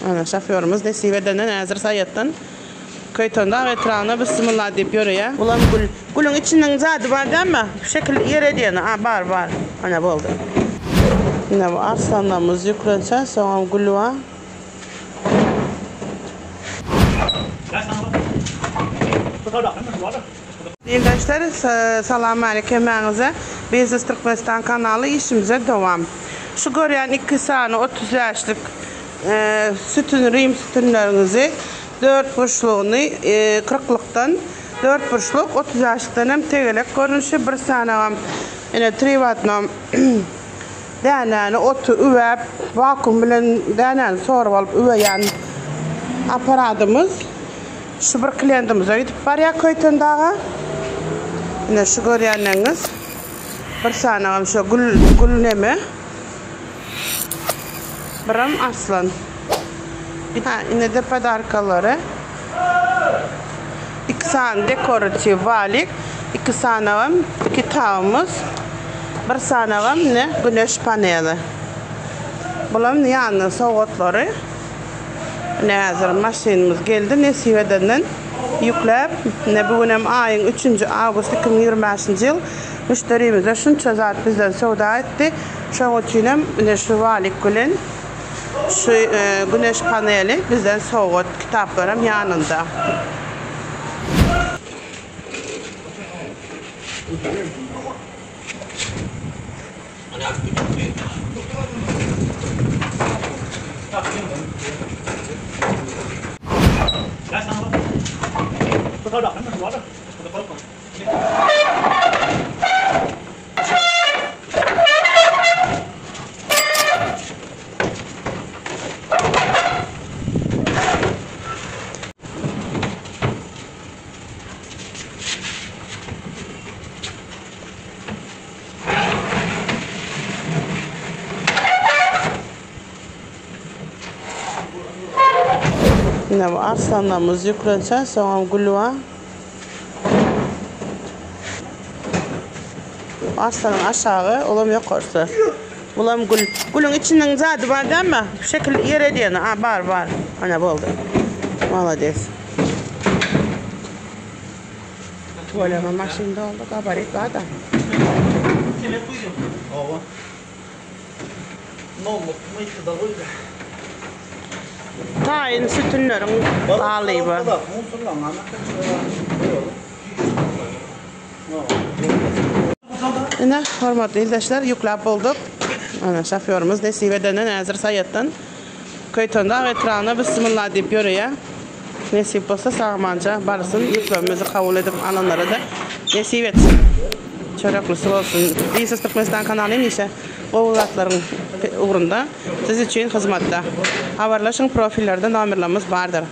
Ana şofýorymyz nesip edenden häzir Saýatdan Köýtendag etrabyna Bismillah diýip ýöreýär. Bulam gül. Gülüň içiniň zady bar dälmi? Şekil ýere diýeni. A bar bar. Ana boldy. Ine bu arslanlarymyz ýüklense soňam gül bar. Ildeşler salam alik hemmäňize Biznes Türkmenistan kanaly işimize dowam. Şu görýän iki sany 35 lik sütün rim sütünleriňizi dört burçlugyny kyrklykdan dört burçluk 35 likden hem tegelek görnüşi bir sanagam ine triwatnom Dänäni oty üwäp, wakuum bilen dänäni sorup alyp üweýän apparadymyz şu bir kliýentimize gidip barýar Köýtendaga. Ine şu görýänleriňiz bir sanagam şo gül gül neme. Biram arslan. Ha, ine-de podarkalary. Iki sany dekoratiw walik, iki sanagam kitabymyz, bir sanagam ine güneş paneli. Bulam ýanyna sowgatlary. Ine häzir maşynymyz geldi nesip edenden ýükläp. Ine bu günem aýyň üçünji awgust 2025-nji ýyl. Müşderimize şunça zat bizden söwda etdi. Şoň üçinem ine şu walik bilen Şu güneş paneli bizden sowgat, kitaplaram ýanynda. Ine bu arslanlarymyz ýüklense, soňam gül bar. Arslanyň aşagy, olam ýokarsy. Bulam gül. Gülüň içiniň zady bar dälmi? Şekil ýere diýeni. A, bar, bar. Ana boldy. Malades. Tüweleme maşyn doldy, gabarit bar-da. Kime guýdun? Hawa. Nolluk myýty-da guýdy. Taýyn sütünleriň galyby. Ine, hormatly ildeşler, ýükläp bolduk. Ana, şofýorymyz nesip edenden häzir Saýatdan Köýtendag etrabyna Bismillah diýip ýöreýär. Nesip bolsa sag-amanja barsyn, ýüklemimizi kabul edip alanlara-da nesip etsin. Çöreklisi bolsun. Biznes Türkmenistan kanaly hemişe gowy zatlaryň ugrunda siz üçin hyzmatda. Habarlaşyň profillerde nomerlerimiz bardyr.